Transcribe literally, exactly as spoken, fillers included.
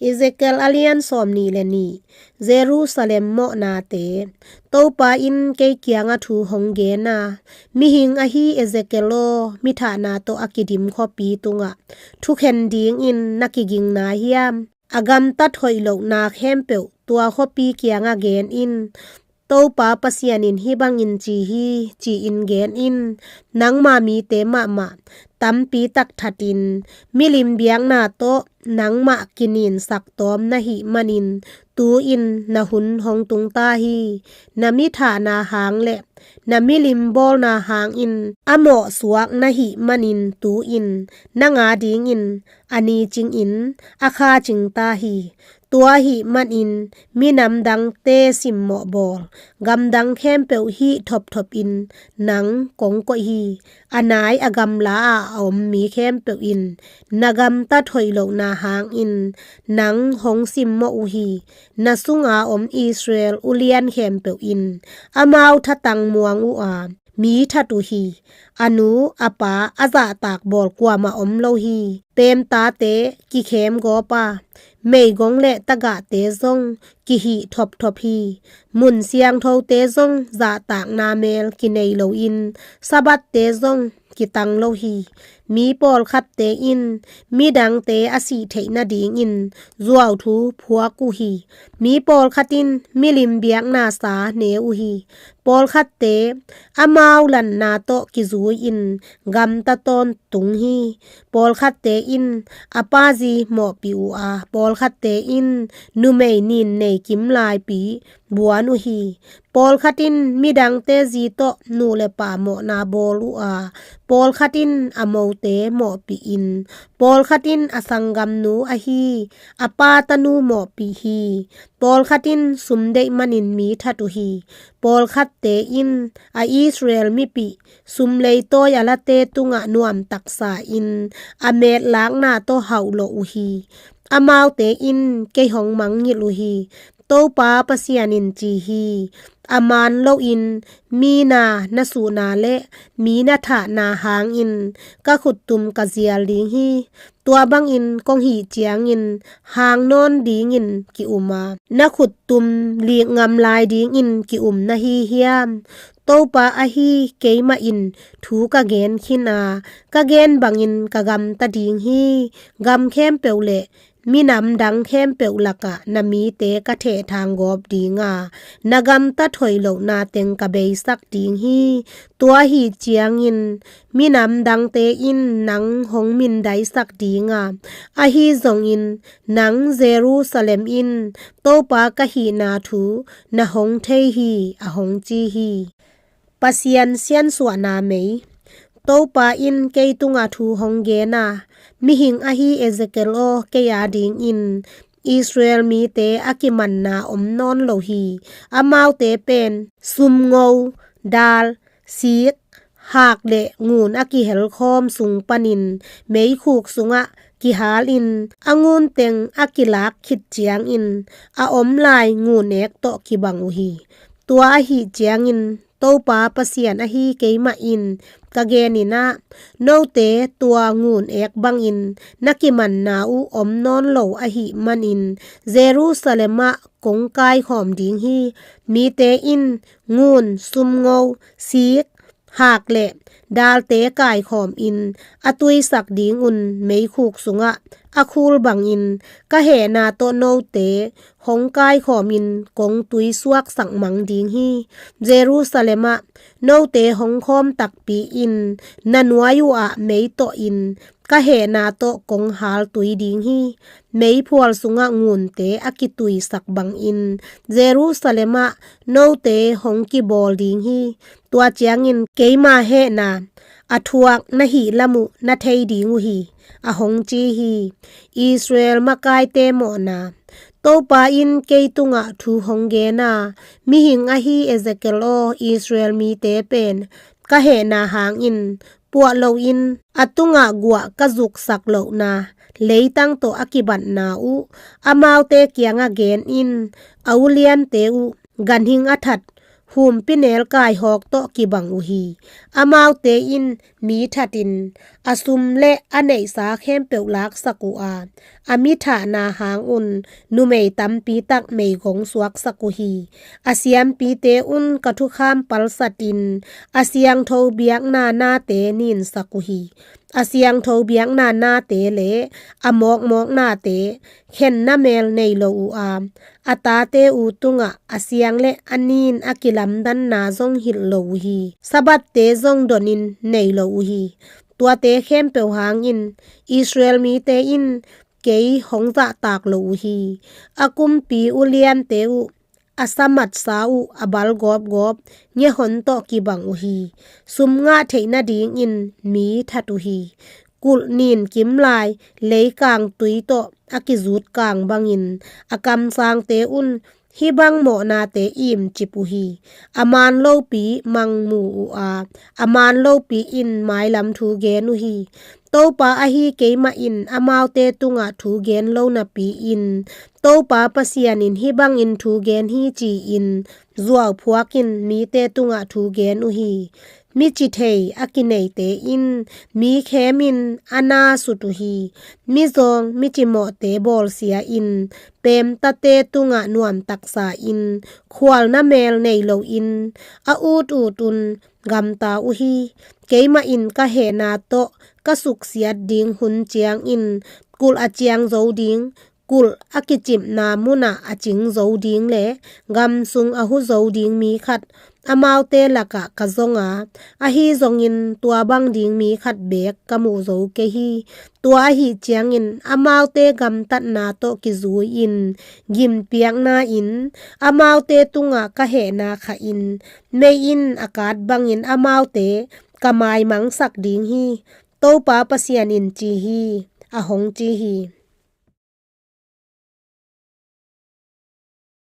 Ezekiel a lian sawmnih le nih. Jerusalem mawhnate. Topa in kei kiangah thu hong gen a, mihing ahi Ezekiel aw, mi thahna tawh a kidim khuapi tungah thukhen dingin na kiging na hiam? A gamtat hoih lohna khempeuh tua khuapi kiangah gen in. Topa Pasian in hih bangin ci hi, ci-in gen in. Nangma mite mahmah tampi tak thatin milim biakna tawh nangmah kininsak tawm na hih manin tu-in na hun hong tung ta hi. Na mi thahna hang le na milim bawlna hangin a mawhsuak na hih manin tu-in nang adingin a ni cingin a kha cing ta hi. Tua ahih manin minam dangte simmawh bawl, gamdang khempeuh hih thopthopin nang kong koih hi. A nai a gamla ah a om mi khempeuh in na gamtat hoih lohna hangin nang hong simmawh uh hi. Na sunga om Israel ulian khempeuh in amau thatang muang uh a, mi that uh hi. A nu a pa a zahtak bawl kuamah om lo hi. Peemtate kikhem gawp a, meigong le tagahte zong kihih thopthop hi. Mun siangthote zong zahtakna mel kinei loin Sabbathte zong kitang lo hi. Mi pawlkhatte in midangte a sih theih nadingin zuauthu phuak uh hi. Mi pawlkhat in milim biakna sa ne uh hi. Pawlkhatte amau lanna tawh kizui-in gamta tawntung hi. Pawlkhatte in a pazi mawhpih uh a, pawlkhatte in numei nin nei kimlaipi buan uh hi. Pawlkhat in midangte zi tawh nu le pa mawhna bawl uh a, pawlkhat in a mote mawhpih in, pawlkhat in a sanggamnu ahi a pa tanu mawhpih hi. Pawlkhat in sum deih manin mi that uh hi. Pawlkhatte in a Israel mipih sum leitawi a late tungah nuam taksa in a metlakna tawh hauhlawh uh hi. Amaute in kei hong mangngilh uh hi. Topa Pasian in ci hi. A man loin mi na na suhna le mi na thahna hangin ka khuttum ka zial ding hi. Tua bangin kong hih ciangin hang nawn dingin ki-um a, na khuttum lik ngam lai dingin ki-um na hi hiam? Topa ahi keimah in thu ka gen khin a, ka gen bangin ka gamta ding hi. Gam khempeuh le minam dang khempeuh lakah na mite ka thehthang gawp ding a, na gamtat hoih lohna teng ka beisak ding hi. Tua ahih ciangin minam dangte in nang hong mindaisak ding a, ahi zongin nang Jerusalem in Topa ka hihna thu na hong thei hi, a hong ci hi. Pasian siansuahna mei. Topa in kei tungah thu hong gen a, mihing ahi Ezekiel aw, kei adingin Israel mite a kimanna om nawn lo hi. Amaute pen sumngo, dal, sik, hak le ngun a kihelkhawm sung panin meikhuk sungah kihalin a ngun teng a kilak khit ciangin a om lai ngun ek tawh kibang uh hi. Tua ahih ciangin Topa Pasian ahi keimah in ka genin ah, note tua ngun ek bangin na kimanna uh om nawn lo ahih manin Jerusalem ah kong kaikhawm ding hi. Mite in ngun, sumngo, sik, hak le dalte kaikhawm in a tuisak ding un meikhuk sungah a khul bangin ka hehna tawh note hong kaikhawm in kong tuisuaksak mang ding hi. Jerusalem ah note hong khawm takpi in na nuai uh ah mei tawh in ka hehna tawh kong hal tui ding hi. Meiphual sungah ngunte a kituisak bangin Jerusalem ah note hong kibawl ding hi. Tua ciangin keima hehna a thuak na hih lam uh na thei ding uh hi, a hong ci hi. Israel makaite mawhna. Topa in kei tungah thu hong gen a, mihing ahi Ezekiel aw, Israel mite pen ka hehna hangin puah loin a tungah guah ka zuksak lohna leitang tawh a kibatna uh amaute kiangah gen in. A uliante uh, ganhing a that humpinelkai hawk tawh kibang uh hi. Amaute in mi thatin a sum le a neihsa khempeuh laksak uh a, a mithahna hang un numei tampi tak meigong suaksak uh hi. A siampite un ka thukham palsatin a siangtho biakna nate ninsak uh hi. A siangtho biakna nate le a mawkmawknate khenna mel nei lo uh a, a tate uh tungah a siang le a nin a kilamdanna zong hilh lo uh hi. Sabbathte zong donin nei lo uh hi. Tuate khempeuh hangin Israel mite in kei hong zahtak lo uh hi. A kumpi uliante uh, a samatsa uh a bal gawpgawp ngehon tawh kibang uh hi. Sum ngah theih nadingin mi that uh hi. Kulh nin kimlai leikang tui tawh a kizut kang bangin a kamsangte un hih bang mawhnate imcip uh hi. A man lopi mang mu uh a, a man lopi in mailam thu gen uh hi. Topa ahi keimah in amaute tungah thu gen lo napi-in Topa Pasian in hih bangin thu gen hi ci-in zuauphuakin mite tungah thu gen uh hi. Mici thei a kineite in mi khemin a na sut uh hi. Mizawng micimawhte bawlsia in peemtate tungah nuamtaksa in khualna mel nei loin a ut ut un gamta uh hi. Keimah in ka hehna tawh ka suksiat ding hun ciangin kulh a ciang zo ding, kulh a kicipna munah a cing zo ding le gam sung a hu zo ding mi khat amaute lakah ka zong a, ahi zongin tua bang ding mi khat beek ka mu zo kei hi. Tua ahi ciangin amaute gamtatna tawh kizui-in gimpiakna in amaute tungah ka hehna khah in mei in a kat bangin amaute ka maimangsak ding hi. Topa Pasian in ci hi, a hong ci hi.